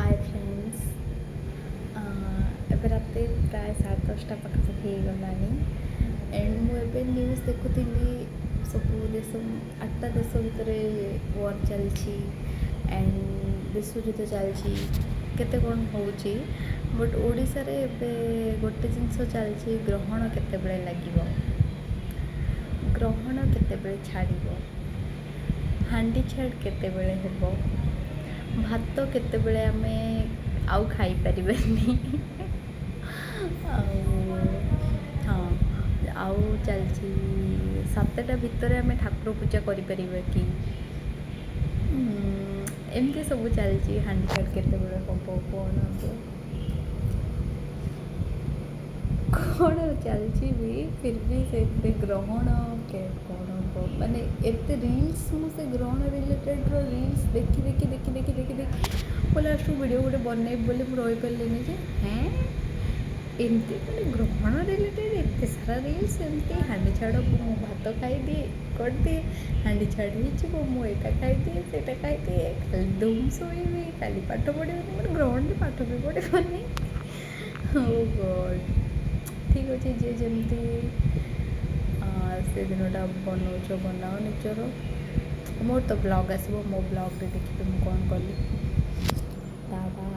ହାଏ friends, ଏବେ ରାତି ପ୍ରାୟ 10:30 ପାଖାପାଖି ହେଇଗଲାଣି ଆଣ୍ଡ ମୁଁ ଏବେ ନ୍ୟୁଜ୍ ଦେଖୁଥିଲି। ସବୁ ଦେଶ, ଆଠଟା ଦେଶ ଭିତରେ ୱାର୍ ଚାଲିଛି ଆଣ୍ଡ ବିଶ୍ୱଯୁଦ୍ଧ ଚାଲିଛି, କେତେ କ'ଣ ହେଉଛି। ବଟ୍ ଓଡ଼ିଶାରେ ଏବେ ଗୋଟେ ଜିନିଷ ଚାଲିଛି, ଗ୍ରହଣ କେତେବେଳେ ଲାଗିବ, ଗ୍ରହଣ କେତେବେଳେ ଛାଡ଼ିବ, ହାଣ୍ଡି ଛାଡ଼ କେତେବେଳେ ହେବ, ଭାତ କେତେବେଳେ ଆମେ ଆଉ ଖାଇପାରିବାନି। ଆଉ ହଁ, ଆଉ ଚାଲିଛି 7ଟା ଭିତରେ ଆମେ ଠାକୁର ପୂଜା କରିପାରିବା କି, ଏମିତି ସବୁ ଚାଲିଛି। ହାଣ୍ଡି ଛାଡ଼ କେତେବେଳେ ହେବ, କ'ଣ ହେବ, କ'ଣ ଚାଲିଛି ବି। ଫିର୍ ବି ସେଥିରେ ଗ୍ରହଣ କ'ଣ ହେବ, ମାନେ ଏତେ ରିଲ୍ସ, ମୁଁ ସେ ଗ୍ରହଣ ରିଲେଟେଡ଼୍ର ରିଲ୍ସ ଦେଖି ଦେଖି ଦେଖି ଦେଖି ଦେଖି ଦେଖି ମୁଁ ଲାଷ୍ଟକୁ ଭିଡ଼ିଓ ଗୋଟେ ବନେଇବି ବୋଲି ମୁଁ ରହିପାରିଲିନି ଯେ ହେଁ, ଏମିତି ମାନେ ଗ୍ରହଣ ରିଲେଟେଡ଼୍ ଏତେ ସାରା ରିଲ୍ସ, ଏମିତି ହାଣ୍ଡି ଛାଡ଼, ମୁଁ ଭାତ ଖାଇଦିଏ କରିଦିଏ, ହାଣ୍ଡି ଛାଡ଼ ହେଇଯିବ, ମୁଁ ଏଇଟା ଖାଇଦିଏ, ସେଇଟା ଖାଇଦିଏ, ଖାଲି ଧୁମ୍ ଶୋଇବି, କାଲି ପାଠ ପଢ଼ିବନି, ମାନେ ଗ୍ରହଣରେ ପାଠ ବି ପଢ଼ିବନି। ଓ ଗଡ଼୍! ଠିକ୍ ଅଛି, ଯିଏ ଯେମିତି ସେ ଦିନଟା ବନଉଛ ବନାଅ ନିଜର। ମୋର ତ ବ୍ଲଗ୍ ଆସିବ, ମୋ ବ୍ଲଗ୍ରେ ଦେଖିବେ ମୁଁ କ'ଣ କଲି। ଟା।